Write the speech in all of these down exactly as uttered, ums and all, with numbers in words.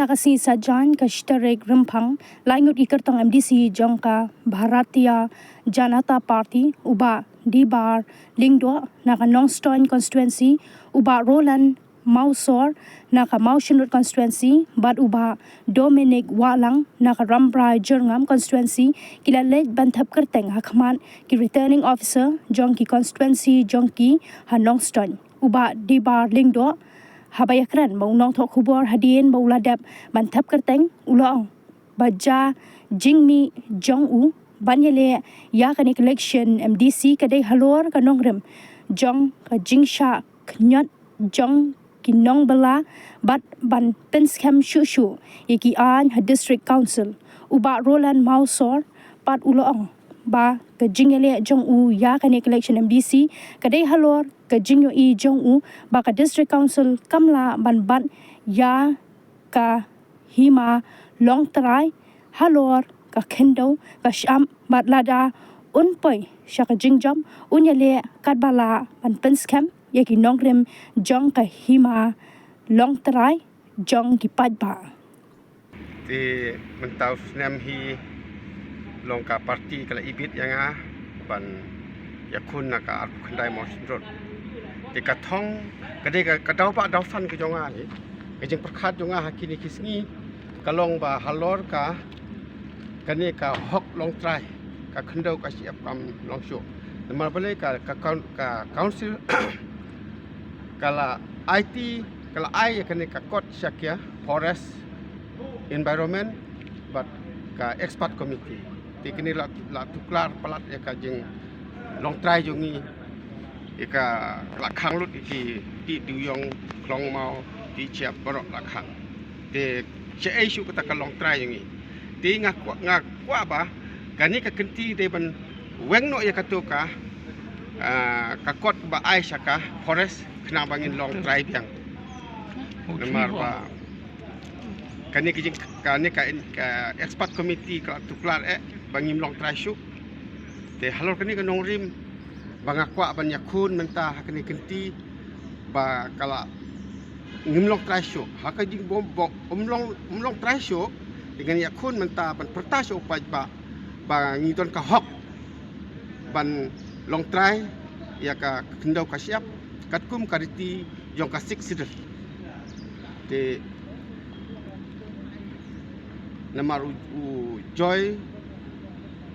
Ka sngi Saitjaiñ ka shi tarik Rymphang, laingut ki kyrtong M D C jong ka Bharatiya Janata Party, u Bah Dibar Lyngdoh na ka Nongstoiñ constituency, u Bah Roland Mawsor na ka Mawshynrut constituency, bad u Bah Dominic Wahlang na ka Rambrai Jyrngam constituency, ki la leit ban thep kyrteng ha khmat ki returning officer jong ki constituency jong ki ha Nongstoiñ. U Bah Dibar Lyngdoh, haba ïakren bad u nongthoh khubor hadien ba u la dep ban thep kyrteng, u la ong ba ka jingmih jong u ban ïaleh ïa kane ka election M D C ka dei halor ka nongrim jong ka jingshah khñiot jong ki nongbylla bad ban pynskhem shuh shuh ïa ki aiñ ha District Council. U Bah Roland Mawsor pat u la ong ba ka jingïaleh jong u ïa kane ka election M D C ka dei halor ka jingïohi jong u ba ka District Council kam lah ban bat ïa ka Hima Longtrai halor ka khyndew ka shyiap, bad lada un poi sha ka jingjop, un ïaleh katba lah ban pynskhem ïa ki nongrim jong ka Hima Longtrai jong ki paidbah. Te mynta u snem hi long ka party ka la ibit ïa nga ban ïakhun na ka arphew khyndai Mawshynrut. Te ka thong ka dei ka, ka daw ba daw san ka jong nga hi. Ka jingpyrkhat jong nga ha kine ki sngi ka long ba halor ka, kane ka hok Longtrai, ka khyndew ka shyiap kam long shuh. Namar balei ka, ka, ka, ka council ka la aiti, ka la ai ïa kane ka kot sha ka forest, environment bad ka expert committee. Te kine la, la tuklar palat ïa ka jinglongtrai jong ngi, ïa ka la khang lut ïa ki, ki dewïong, khlong maw, ki shyiap baroh la khang. Te shaei shuh kata ka longtrai jong ngi. Te nga kwah, nga kwah ba kane ka kynti dei ban weng noh ïa kato ka, ah, ka kot ba ai sha ka forest khnang ba ngin longtrai biang. Namar ba kane ka jing, kane ka, ka expert committee ka la tuklar eh ba ngim longtrai shuh. Te halor kane ka nongrim ba nga kwah ban ïakhun mynta ha kane ka kynti ba ka la ngim longtrai shuh. Ha ka jing bym, bym, ym long, ym longtrai shuh, te ngan ïakhun mynta ban pyrta sha u paidbah ba ngi don ka hok ban longtrai ïa ka khyndew ka shyiap katkum ka riti jong ka Sixth Schedule. Te namar u, u Joy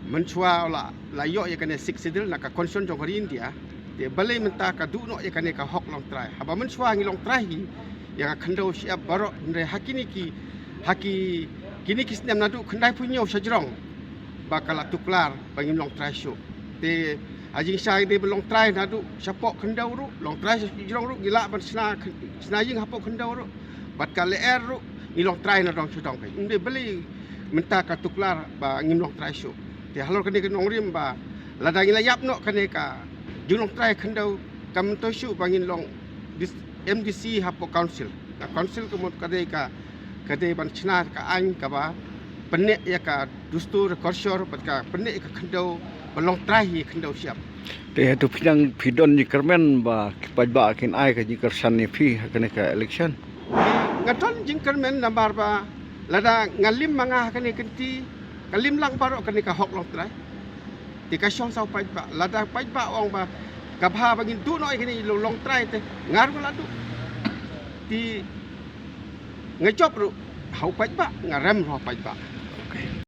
mynshuwa u la, la ïoh ïa kane Sixth Schedule na ka Constitution jong ka ri India. Te balei mynta ka duh noh ïa kane ka hok longtrai? Haba mynshuwa ngi longtrai hi ïa ka khyndew shyiap baroh, hynrei ha kine ki, ha ki, kine ki snem naduh khyndai phew hynñiew sha jrong ba ka la tuklar ba ngim longtrai shuh. Te ha jingshisha ngi dei ban longtrai naduh shapoh khyndew ruh, longtrai sha jrong ruh ngi lah ban shna, shna ïing hapoh khyndew ruh. Bad ka lyer ruh ngi longtrai na dong sha dong. Ym dei balei mynta ka tuklar ba ngim longtrai shuh? Te halor kane ka nongrim ba lada ngi la ïap noh kane ka jinglongtrai khyndew, kam myntoi shuh ba ngin long dis-, M D C hapoh council. Ka council ka mut ka dei ka, ka dei ban shna ka aiñ kaba pynneh ïa ka dustur, ka culture, bad ka pynneh ïa ka khyndew ba longtrai hi khyndew shyiap. Te hato phi nang, phi don jingkyrmen ba ki paidbah kin ai ka jingkyrshan ïa phi ha kane ka election? Nga don jingkyrmen namar ba lada nga lim ma nga ha kane ka kynti, ka lim lang baroh kane ka hok longtrai. Te ka shong sha u paidbah, lada paidbah ong ba ka bha ba ngin duh noh ïa kane i longtrai, te nga ruh nga la duh. Te nga jop ruh ha u paidbah, nga rem ruh ha u paidbah.